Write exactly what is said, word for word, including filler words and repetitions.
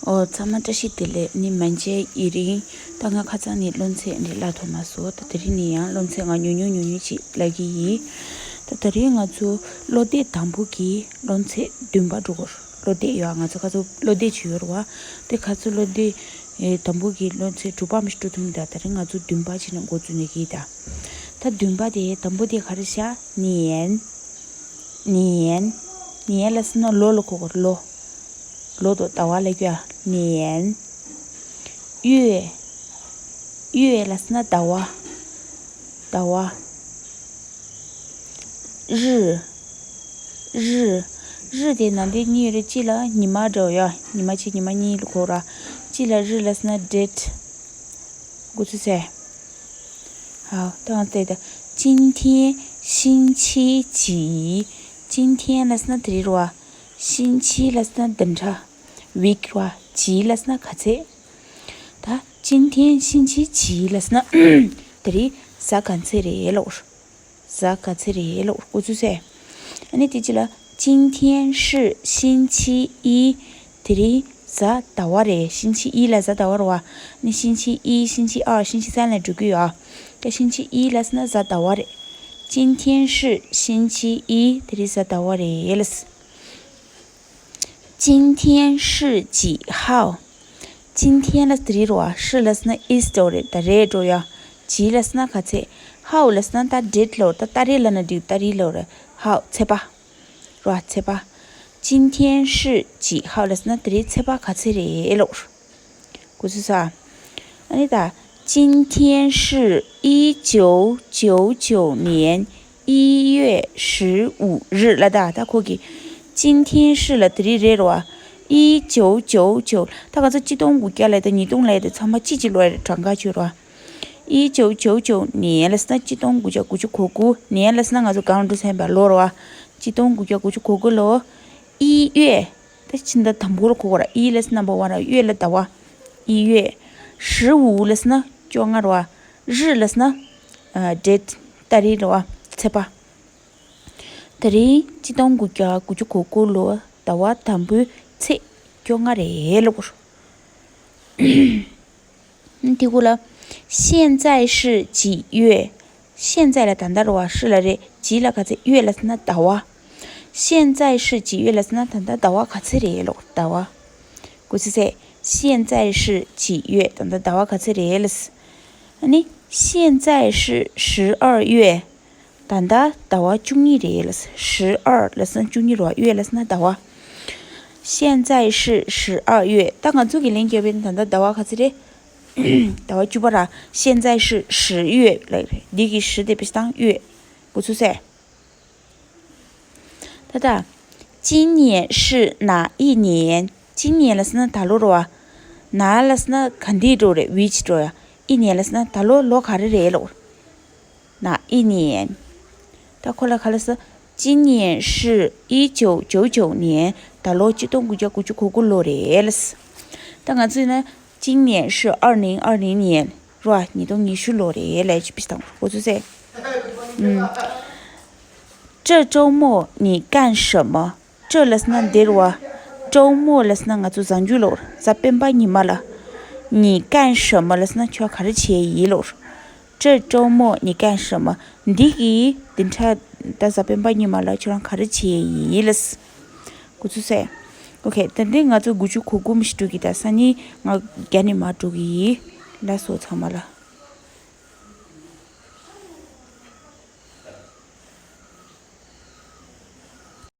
ཨོ། ཚང་མ་བཀྲ་ཤིས་བདེ་ལེགས། ནི་མན་ཆད་ཡི་རིང་ད་ང་ཁ་སང་ནས་སློབ་ཚན་འདི་བཀླགས་ཐུབ་མ་སོང་། ད་དེ་རིང་ནས་ཡང་སློབ་ཚན་ང་ཉུང་ཉུང་ཉུང་ཉུང་ཅིག་བཀླག་གི་ཡིན། ད་དེ་རིང་ང་ཚོ་བློ་བདེ་དང་པོ་གི་སློབ་ཚན་བདུན་པ་འགྲོ་གི་ཡོད། བློ་བདེ་ཡོད། ང་ཚོ་ཁ་སང་བློ་བདེ་བྱས་ཡོད་རེད་བ། དེ་ཁ་སང་བློ་བདེ་ཨེ་དང་པོ་གི་སློབ་ཚན་དྲུག་པ་མི་འགྲོ་ཐུབ་མི་འདུག་ད་དེ་རིང་ང་ཚོ་བདུན་པ་བྱས་ནས་འགོ་བཙུགས་ནས་གི་ད། ད་བདུན་པ་དེ་དང་པོ་དེ་ག་རེ་ཤག་ནིའན། ནིའན། ནིའན་ལབ་སོང་ན་ལོ་ལ་གོ་གི་རེད། ལོ། ལོ་དང་ཟླ་བ་ལབ་ཀྱི་ཡོད། ནིའན། ཡུའེ། ཡུའེ་ལབ་སོང་ན་ཟླ་བ། ཟླ་བ། རི། རི། རི་དེ་ནང་དེ་གཉིས་ཡོད་རེད། གཅིག་ལ་ཉི་མ་འདྲ་བོ་ཡོད། ཉི་མ་གཅིག་ཉི་མ་གཉིས་ལ་གོ་ར། གཅིག་ལ་རི་ལབ་སོང་ན་ཌེ་ཊི། འགོ་ཚུགས་སེ། ཧའོ། ད་ང་ཚོ་ད། 今天星期几། 今天་ལབ་སོང་ན་དེ་རིང་རེད་བ། 星期་ལབ་སོང་ན་བདུན་ཕྲག week་རེད་བ། 几་ལབ་སོང་ན་ག་ཚོད། ད། 今天星期几་ལབ་སོང་ན། དེ་རིང་གཟའ་ག་ཚོད་རེད་ལབ། གཟའ་ག་ཚོད་རེད་ལབ། འགོ་ཚུགས་སེ། ཨ་ནི་དེ་གཅིག་ལ། 今天是星期一། དེ་རིང་གཟའ་ཟླ་བ་རེད། 星期一་ལ་གཟའ་ཟླ་བ་རེད་བ། ནི་星期一、星期二、星期三་ལ་འགྲོ་གི་ཡོད། ད་星期一་ལབ་སོང་ན་གཟའ་ཟླ་བ་རེད། 今天是星期一། དེ་རིང་གཟའ་ཟླ་བ་རེད་ལབ། 今天是几号། 今天་ལབ་དེ་རིང་རེད་བ། 是་ལབ་སོང་ན་is་འགྲོ་རེད། ད་རེད་འགྲོ་ཡ། 几་ལབ་སོང་ན་ག་ཚོད། 号་ལབ་སོང་ན་ད་ཌེ་ཊི་ལབ། ད་ཏ་རིག་ལབ་ན་འགྲིག་ཏ་རིག་ལབ་རེད། 号་ཚེས་པ། རེད་བ། ཚེས་པ། 今天是几号་ལབ་སོང་ན་དེ་རིང་ཚེས་པ་ག་ཚོད་རེད་ལབ། འགོ་ཚུགས་སོང་། ཨ་ནི་ད། 今天是一九九九年一月十五日་ལབ་ད། ད་ཁོ་གི། 今天是་ལབ་དེ་རིང་རེད་རེད་བ། 一九九九། ད་ང་ཚོ་གཅིག་སྟོང་དགུ་བརྒྱ་ལབ་དང་ཉིས་སྟོང་ལབ་དང་ཚང་མ་གཅིག་གཅིག་ལོ་རེད། གྲངས་ཀ་ཆོད་རེད་བ། 一九九九年་ལབ་སོང་ན་གཅིག་སྟོང་དགུ་བརྒྱ་དགུ་བཅུ་གོ་དགུ། 年་ལབ་སོང་ན་ང་ཚོ་གང་འགྲོ་ཚན་པ་ལོ་རེད་བ། གཅིག་སྟོང་དགུ་བརྒྱ་དགུ་བཅུ་གོ་དགུ་ལོ། 一月། ད་ཕྱི་ཟླ་དང་པོ་ལ་གོ་དགོས་ར། 一་ལབ་སོང་ན་number one་ར། 月་ལབ་ཟླ་བ། 一月། 十五་ལབ་སོང་ན་བཅོ་ལྔ་རེད་བ། 日་ལབ་སོང་ན་ཨ་ཌེ་ཊི། ཏ་རིག་རེད་བ། ཚེས་པ། དེ་རིང་གཅིག་སྟོང་དགུ་བརྒྱ་དགུ་བཅུ་གོ་དགུ་ལོ་ཟླ་བ་དང་པོའི་ཚེས་བཅོ་ལྔ་རེད་ལབ། དེ་གུ་ལ། 现在是几月། 现在་ལབ་ད་ལྟ་རེད་བ། 是་ལབ་རེད། 几་ལབ་ག་ཚོད། 月་ལབ་སོང་ན་ཟླ་བ། 现在是几月་ལབ་སོང་ན་ད་ལྟ་ཟླ་བ་ག་ཚོད་རེད་ལབ། ཟླ་བ། འགོ་ཚུགས་སེ། 现在是几月། ད་ལྟ་ཟླ་བ་ག་ཚོད་རེད་ལབ། ཨ་ནི། 现在是十二月། ད་ལྟ་ཟླ་བ་བཅུ་གཉིས་རེད་ལབ། 十二་ལབ་སོང་ན་བཅུ་གཉིས་རེད་བ། 月་ལབ་སོང་ན་ཟླ་བ། 现在是十二月། ད་ང་ཚོ་གི་ལན་རྒྱབ་པའི་ད་ལྟ་ཟླ་བ་ག་ཚོད་རེད། ཟླ་བ་བཅུ་པ་ར། 现在是十月་ལབ་རེད། འདི་གི་十་དེ་བེད་སྤྱོད་བཏང་། 月། འགོ་ཚུགས་སེ། ད་ད། 今年是哪一年། 今年་ལབ་སོང་ན་ད་ལོ་རེད་བ། 哪་ལབ་སོང་ན་ག་འདི་འགྲོ་རེད། which་འགྲོ་ཡ། 一年་ལབ་སོང་ན་ད་ལོ་ལོ་ག་རེ་རེད་ལབ། 哪一年། ད་ཁོ་ལ་ག་ལབ་སོང་། 今年是一九九九年། ད་ལོ་གཅིག་སྟོང་དགུ་བརྒྱ་དགུ་བཅུ་གོ་དགུ་ལོ་རེད་ལབ། ད་ང་ཚོས་ན། 今年是二零二零年། རེད་བ། ཉིས་སྟོང་ཉི་ཤུ་ལོ་རེད་ལབ་ཅིག་བེད་སྤྱོད་བཏང་། འགོ་ཚུགས་སེ། ཨུམ། 这周末你干什么། 这་ལབ་སོང་ན་འདི་རེད་བ། 周末་ལབ་སོང་ན་ང་ཚོ་གཟའ་མཇུག་ལབ། གཟའ་སྤེན་པ་ཉི་མ་ལ། 你干什么་ལབ་སོང་ན་ཁྱོད་ག་རེ་བྱས་ཡིན་ལབ། 这周末你干什么། འདི་གི་འདི་འདྲ་ད་གཟའ་སྤེན་པ་ཉི་མ་ལ་ཁྱོད་རང་ག་རེ་བྱས་ཡིན་ལབ། འགོ་ཚུགས་སེ། ཨོ་ཁེ། ད་འདི་ང་ཚོ་དགུ་བཅུ་གོ་དགུ་མི་ཞིག་འགྲོ་གི། ད་སང་ཉིན་ང་རྒྱ་ནས་མར་འགྲོ་གི་ཡིན། ལགས་སོ་ཚང་མ་ལ།